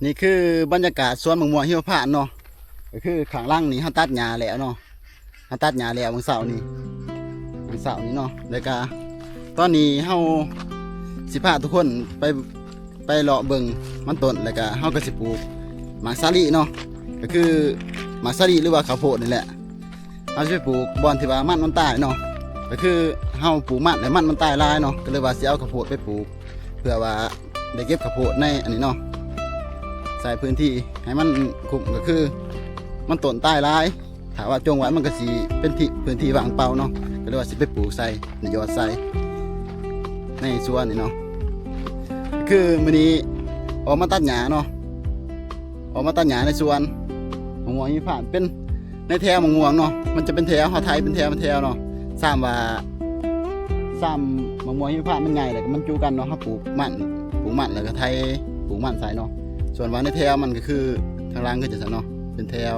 ນີ້ຄືບັນຍາກາດສວນໝາກມ່ວງຫິມະພານເນາະ, ກໍຄືຂ້າງຫຼັງນີ້ເຮົາຕັດຫຍ້າແລ້ວເນາະ, ເຮົາຕັດຫຍ້າແລ້ວມື້ເຊົ້ານີ້, ມື້ເຊົ້ານີ້ເນາະ. ແລ້ວກະຕອນນີ້ເຮົາຊິພາທຸກຄົນໄປ ໄປເລາະເບິ່ງມັນຕົ້ນ, ແລ້ວກະເຮົາກໍຊິປູກໝາກສາລີເນາະ, ກໍຄືໝາກສາລີ ຫຼືວ່າເຂົ້າໂພດນີ້ແຫຼະ. ເຮົາຊິໄປປູກບ່ອນທີ່ວ່າມັນມັນຕາຍເນາະ, ກໍຄືເຮົາປູກມັນແລ້ວມັນມັນຕາຍຫຼາຍເນາະ, ກໍເລີຍວ່າຊິເອົາເຂົ້າໂພດໄປປູກ ເພື່ອວ່າໄດ້ເກັບເຂົ້າໂພດໃນອັນນີ້ເນາະ, ໃສ່ພື້ນທີ່ໃຫ້ມັນຄຸ້ມ, ກໍຄືມັນຕົ້ນຕາຍຫຼາຍ, ຖ້າວ່າຈົ່ງໄວ້ມັນກໍຊິເປັນທີ່ ພື້ນທີ່ວ່າງເປົ່າເນາະ, ກໍເລີຍວ່າຊິໄປປູກໃສ່ ນີ້ ຢອດໃສ່ໃນສວນນີ້ເນາະ. ຄືມື້ນີ້ອອກມາຕັດຫຍ້າເນາະ, ອອກມາຕັດຫຍ້າໃນສວນໝາກມ່ວງຫິມະພານ ເປັນໃນແຖວໝາກມ່ວງເນາະ, ມັນຈະເປັນແຖວ, ເຮົາໄຖເປັນແຖວເປັນແຖວເນາະ. ຊ້ຳວ່າ ຊ້ຳໝາກມ່ວງຫິມະພານມັນໃຫຍ່ ແລ້ວກໍມັນຈຸກັນເນາະ, ເຮົາປູກມັນ ປູກມັນແລ້ວກໍໄຖ ປູກມັນໃສ່ເນາະ. ສ່ວນວ່າໃນແຖວມັນກໍຄືທາງຫຼັງຄືຈັ່ງຊັ້ນເນາະ, ເປັນແຖວ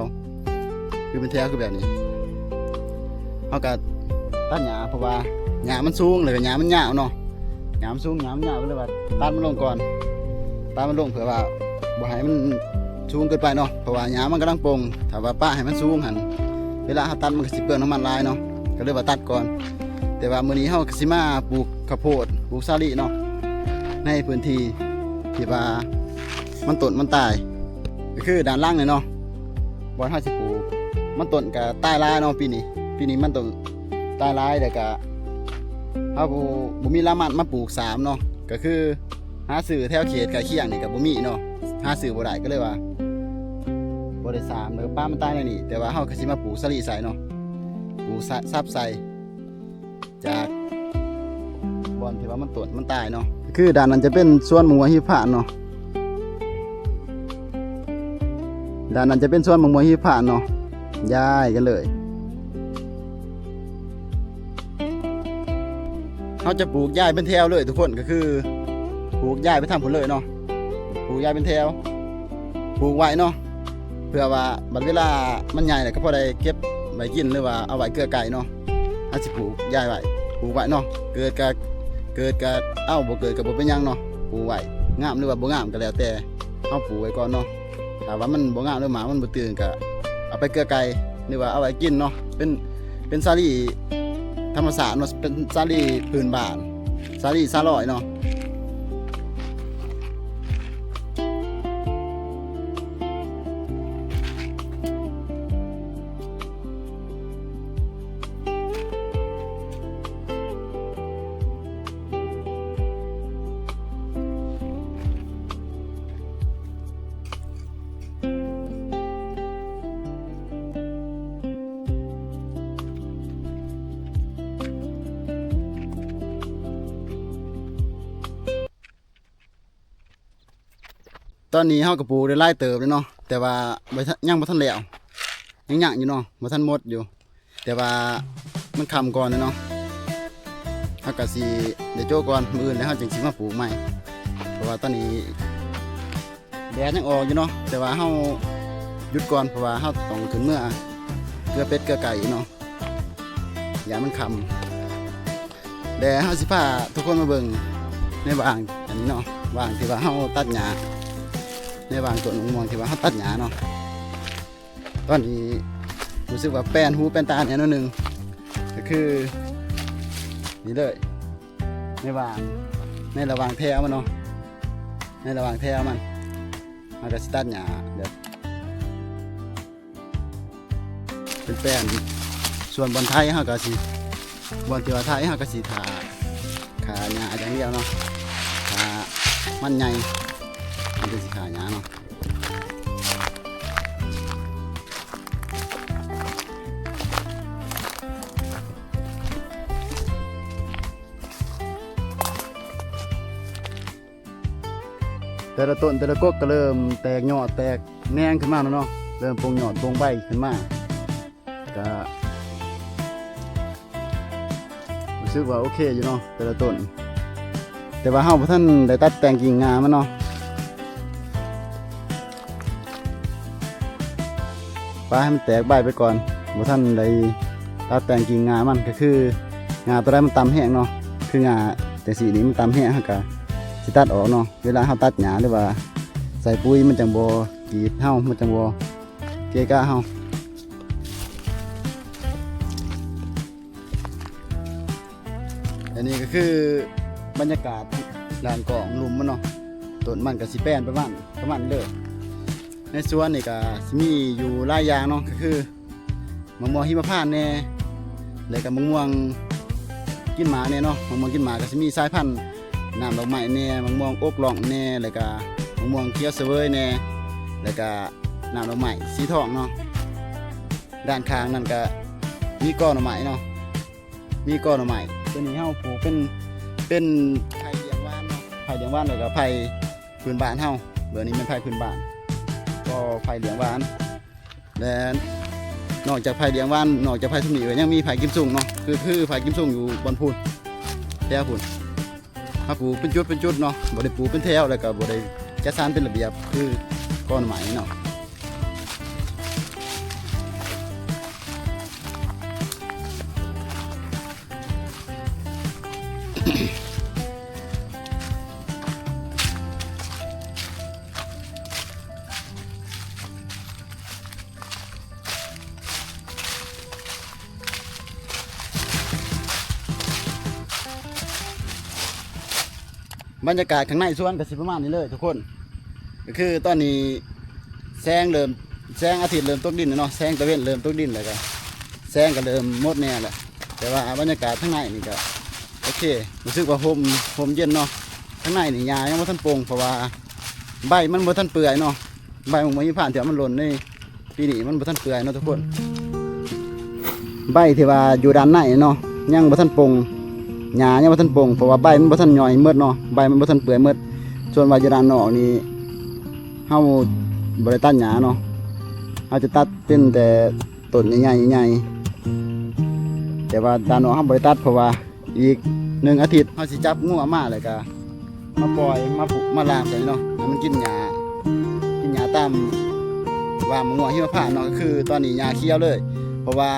ຄືເປັນແຖວຄືແບບນີ້. ເຮົາກໍຕັດຫຍ້າ ເພາະວ່າຫຍ້າມັນສູງ ແລ້ວກໍຫຍ້າມັນຍາວເນາະ, ຫຍ້າມັນສູງ ຫຍ້າມັນຍາວ ກໍເລີຍວ່າຕັດມັນລົງກ່ອນ, ຕັດມັນລົງເພື່ອວ່າບໍ່ໃຫ້ມັນສູງເກີນໄປເນາະ, ເພາະວ່າຫຍ້າມັນກຳລັງປົ່ງ. ຖ້າວ່າປະໃຫ້ມັນສູງຫັ້ນ ເວລາເຮົາຕັດມັນກໍຊິເປືອງນ້ຳມັນຫຼາຍເນາະ, ກໍເລີຍວ່າຕັດກ່ອນ. ແຕ່ວ່າມື້ນີ້ເຮົາກໍຊິມາປູກເຂົ້າໂພດ ປູກສາລີເນາະ ໃນພື້ນທີ່ທີ່ວ່າມັນຕົ້ນມັນຕາຍ ກໍຄືດ້ານຫຼັງນີ້ເນາະ, ບ່ອນເຮົາຊິປູກມັນຕົ້ນກໍຕາຍຫຼາຍເນາະປີນີ້. ປີນີ້ມັນຕົ້ນຕາຍຫຼາຍ ແລ້ວກໍເຮົາບໍ່ ບໍ່ມີລະມັດມາປູກສາມເນາະ, ກໍຄືຫາຊື້ແຖວເຂດໃກ້ຄຽງນີ້ກໍບໍ່ມີເນາະ, ຫາຊື້ບໍ່ໄດ້ ກໍເລີຍວ່າບໍ່ໄດ້ສາມ ແລ້ວກໍປະມັນຕາຍໃນນີ້. ແຕ່ວ່າເຮົາກໍຊິມາປູກສາລີໃສ່ເນາະ, ປູກສະ ສັບໃສ່ ຈາກບ່ອນທີ່ວ່າມັນຕົ້ນມັນຕາຍເນາະ. ຄືດ້ານນັ້ນຈະເປັນສວນໝາກມ່ວງຫິມະພານເນາະ, ດ້ານນັ້ນຈະເປັນສວນໝາກມ່ວງຫິມະພານເນາະ, ຢາຍກັນເລີຍ. ເຮົາຈະປູກຢາຍເປັນແຖວເລີຍທຸກຄົນ, ກໍຄືປູກຢາຍໄປທາງພຸ້ນເລີຍເນາະ, ປູກຢາຍເປັນແຖວ ປູກໄວ້ເນາະ, ເພື່ອວ່າບັດເວລາມັນໃຫຍ່ແລ້ວກໍພໍໄດ້ເກັບໄວ້ກິນ ຫຼືວ່າເອົາໄວ້ເກືອໄກ່ເນາະ. ເຮົາຊິປູກຢາຍໄວ້ ປູກໄວ້ເນາະ, ເກີດກໍ ເກີດກໍເອົາ ບໍ່ເກີດກໍບໍ່ເປັນຫຍັງເນາະ, ປູກໄວ້ ງາມ ຫຼືວ່າບໍ່ງາມກໍແລ້ວແຕ່ ເຮົາປູກໄວ້ກ່ອນເນາະ. ຖ້າວ່າມັນບໍ່ງາມ ຫຼືໝາກມັນບໍ່ຕື່ນ ກໍເອົາໄປເກືອໄກ່ ຫຼືວ່າເອົາໄວ້ກິນເນາະ, ເປັນ ເປັນສາລີທຳມະຊາດເນາະ, ເປັນສາລີພື້ນບ້ານ ສາລີສາລອຍເນາະ. ຕອນນີ້ເຮົາກໍປູກໄດ້ຫຼາຍເຕີບແລ້ວເນາະ, ແຕ່ວ່າບໍ່ທັນ ຍັງບໍ່ທັນແລ້ວ, ຍັງຍັງຢູ່ເນາະ, ບໍ່ທັນໝົດຢູ່. ແຕ່ວ່າມັນຄ່ຳກ່ອນແລ້ວເນາະ, ເຮົາກໍຊິໄດ້ໂຈະກ່ອນ, ມື້ອື່ນແລ້ວເຮົາຈຶ່ງຊິມາປູກໃໝ່. ເພາະວ່າຕອນນີ້ແດດຍັງອອກຢູ່ເນາະ, ແຕ່ວ່າເຮົາຢຸດກ່ອນ ເພາະວ່າເຮົາຕ້ອງຂຶ້ນເມືອເກືອເປັດເກືອໄກ່ເນາະ, ຢ້ານມັນຄ່ຳ. ແລະ ເຮົາຊິພາທຸກຄົນມາເບິ່ງໃນຫວ່າງອັນນີ້ເນາະ, ຫວ່າງທີ່ວ່າເຮົາຕັດຫຍ້າ, ໃນຫວ່າງຕົ້ນໝາກມ່ວງທີ່ວ່າເຮົາຕັດຫຍ້າເນາະ. ຕອນນີ້ຮູ້ສຶກວ່າແປນຫູແປນຕາແດ່ໜ້ອຍໜຶ່ງ, ກໍຄືນີ້ເລີຍ, ໃນຫວ່າງ ໃນລະຫວ່າງແຖວມັນເນາະ, ໃນລະຫວ່າງແຖວມັນ ເຮົາກໍຊິຕັດຫຍ້າແບບ ເປັນແປນ. ສ່ວນບ່ອນໄຖເຮົາກໍຊິ ບ່ອນທີ່ວ່າໄຖເຮົາກໍຊິຖ້າຂ້າຫຍ້າຢ່າງດຽວເນາະ, ຖ້າມັນໃຫຍ່ ມັນກໍຊິຂ້າຫຍ້າເນາະ. ແຕ່ລະຕົ້ນແຕ່ລະກົກກໍເລີ່ມແຕກຍອດແຕກແໜງຂຶ້ນມາແລ້ວເນາະ, ເລີ່ມປົ່ງຍອດປົ່ງໃບຂຶ້ນມາ, ກະຮູ້ສຶກວ່າໂອເຄຢູ່ເນາະ ແຕ່ລະຕົ້ນ. ແຕ່ວ່າເຮົາບໍ່ທັນໄດ້ຕັດແຕ່ງກິ່ງງ່າມັນເນາະ. ປະໃຫ້ມັນແຕກໃບໄປກ່ອນ, ບໍ່ທັນໄດ້ຕັດແຕ່ງກິ່ງງ່າມັນ. ກໍຄືງ່າຕົວໃດມັນຕ່ຳແຮງເນາະ, ຄືງ່າຈັ່ງຊີ້ນີ້ມັນຕ່ຳແຮງ ເຮົາກໍຊິຕັດອອກເນາະ. ເວລາເຮົາຕັດຫຍ້າ ຫຼືວ່າ ໃສ່ປຸ໋ຍມັນຈັ່ງບໍ່ກີດເຮົາ ມັນຈັ່ງບໍ່ເກະກະເຮົາ. ອັນນີ້ກໍຄືບັນຍາກາດດ້ານກ້ອງລຸ່ມມັນເນາະ ຕົ້ນມັນກໍຊິແປນປະມານ ປະມານນີ້ເລີຍ. ໃນສວນນີ້ກໍຊິມີຢູ່ຫຼາຍຢ່າງເນາະ ກໍຄື ໝາກມ່ວງຫິມະພານແດ່ ແລ້ວກໍໝາກມ່ວງກິນໝາກແດ່ເນາະ. ໝາກມ່ວງກິນໝາກກໍຊິມີສາຍພັນນ້ຳດອກໄມ້ແດ່ ໝາກມ່ວງອົກລ່ອງແດ່ ແລ້ວກໍໝາກມ່ວງຂຽວສະເຫວີຍແດ່ ແລ້ວກໍນ້ຳດອກໄມ້ສີທອງເນາະ. ດ້ານຂ້າງນັ້ນກໍມີກໍໜໍ່ໄມ້ເນາະ ມີກໍໜໍ່ໄມ້. ຕົວນີ້ເຮົາປູກເປັນ ເປັນໄຜ່ລ້ຽງຫວານເນາະ ໄຜ່ລ້ຽງຫວານ ແລ້ວກໍໄຜ່ພື້ນບ້ານເຮົາ. ເບື້ອງນີ້ແມ່ນໄຜ່ພື້ນບ້ານ ກໍໄຜ່ລ້ຽງຫວານ. ແລະ ນອກຈາກໄຜ່ລ້ຽງຫວານ ນອກຈາກໄຜ່ຊຸມນີ້ ກໍຍັງມີໄຜ່ກິມຊຸງເນາະ ຄື ຄືໄຜ່ກິມຊຸງຢູ່ບ່ອນພຸ້ນ ແຖວພຸ້ນ. ເຮົາປູກເປັນຈຸດເປັນຈຸດເນາະ ບໍ່ໄດ້ປູກເປັນແຖວ ແລ້ວກໍບໍ່ໄດ້ຈັດສັນເປັນລະບຽບ ຄືກໍໜໍ່ໄມ້ເນາະ. ບັນຍາກາດຂ້າງໃນສວນກໍຊິປະມານນີ້ເລີຍທຸກຄົນ. ກໍຄືຕອນນີ້ແສງເລີ່ມ ແສງອາທິດເລີ່ມຕົກດິນແລ້ວເນາະ ແສງຕາເວັນເລີ່ມຕົກດິນ ແລ້ວກໍແສງກໍເລີ່ມໝົດແດ່ແລ້ວ. ແຕ່ວ່າບັນຍາກາດທາງໃນນີ້ກໍໂອເຄ ຮູ້ສຶກວ່າຮົ່ມ ຮົ່ມເຢັນເນາະ. ທາງໃນນີ້ຫຍ້າຍັງບໍ່ທັນປົ່ງ ເພາະວ່າໃບມັນບໍ່ທັນເປື່ອຍເນາະ. ໃບໝາກມ່ວງຫິມະພານທີ່ວ່າມັນຫຼົ່ນໃນປີນີ້ມັນບໍ່ທັນເປື່ອຍເນາະທຸກຄົນ. ໃບທີ່ວ່າຢູ່ດ້ານໃນເນາະ ຍັງບໍ່ທັນປົ່ງ ຫຍ້າຍັງບໍ່ທັນປົ່ງ ເພາະວ່າໃບມັນບໍ່ທັນຍ່ອຍໝົດເນາະ ໃບມັນບໍ່ທັນເປື່ອຍໝົດ. ສ່ວນວ່າຢູ່ດ້ານນອກນີ້ ເຮົາບໍ່ໄດ້ຕັດຫຍ້າເນາະ ເຮົາຈະຕັດເປັນແຕ່ຕົ້ນໃຫຍ່ໆ ແຕ່ວ່າດ້ານນອກເຮົາບໍ່ໄດ້ຕັດ ເພາະວ່າ ອີກໜຶ່ງອາທິດ ເຮົາຊິຈັບງົວມາ ແລ້ວກະມາປ່ອຍ ມາຜູກ ມາລາມໃສ່ເນາະ ໃຫ້ມັນກິນຫຍ້າ ກິນຫຍ້າຕາມວ່າໝາກມ່ວງຫິມະພານເນາະ. ກໍຄືຕອນນີ້ຫຍ້າຂຽວເລີຍ ເພາະວ່າ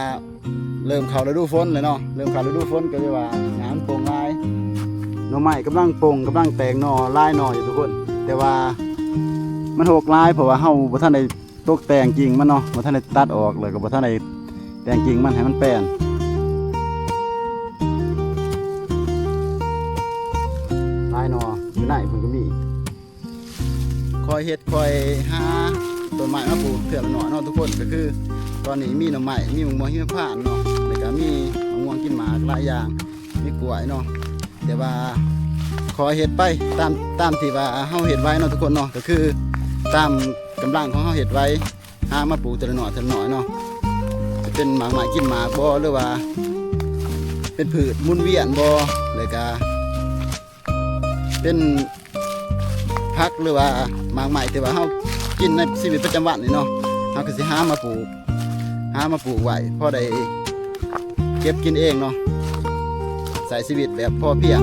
ເລີ່ມເຂົ້າລະດູຝົນແລ້ວເນາະ ເລີ່ມເຂົ້າລະດູຝົນ ກໍເລີຍວ່າຫຍ້າມັນປົ່ງຫຼາຍ. ໜໍ່ໄມ້ກຳລັງປົ່ງ ກຳລັງແຕກໜໍ່ ຫຼາຍໜໍ່ຢູ່ທຸກຄົນ ແຕ່ວ່າມັນຮົກຫຼາຍ ເພາະວ່າເຮົາບໍ່ທັນໄດ້ ຕົກແຕ່ງກິ່ງມັນເນາະ ບໍ່ທັນໄດ້ຕັດອອກ ແລ້ວກໍບໍ່ທັນໄດ້ແຕ່ງກິ່ງມັນໃຫ້ມັນແປນ. ຫຼາຍໜໍ່ ຢູ່ໃນພຸ້ນກໍມີ. ຄ່ອຍເຮັດຄ່ອຍຫາຕົ້ນໄມ້ມາປູກເທື່ອລະໜ້ອຍເນາະທຸກຄົນ. ກໍຄືຕອນນີ້ມີໜໍ່ໄມ້ ມີໝາກມ່ວງຫິມະພານເນາະ ແລ້ວກໍມີໝາກມ່ວງກິນໝາກຫຼາຍຢ່າງ ມີກ້ວຍເນາະ. ແຕ່ວ່າຂໍເຮັດໄປຕາມ ຕາມທີ່ວ່າເຮົາເຮັດໄວ້ເນາະທຸກຄົນເນາະ. ກໍຄືຕາມກຳລັງຂອງເຮົາເຮັດໄວ້ ຫາມາປູກເທື່ອລະໜ້ອຍເທື່ອລະໜ້ອຍເນາະ. ຈະເປັນໝາກໄມ້ກິນໝາກບໍ ຫຼືວ່າເປັນພືດໝູນວຽນບໍ ແລ້ວກະເປັນຜັກ ຫຼືວ່າໝາກໄມ້ທີ່ວ່າເຮົາກິນໃນຊີວິດປະຈຳວັນນີ້ເນາະ ເຮົາກໍຊິຫາມາປູກ ຫາມາປູກໄວ້ ພໍໄດ້ເກັບກິນເອງເນາະ ໃຊ້ຊີວິດແບບພໍພຽງ.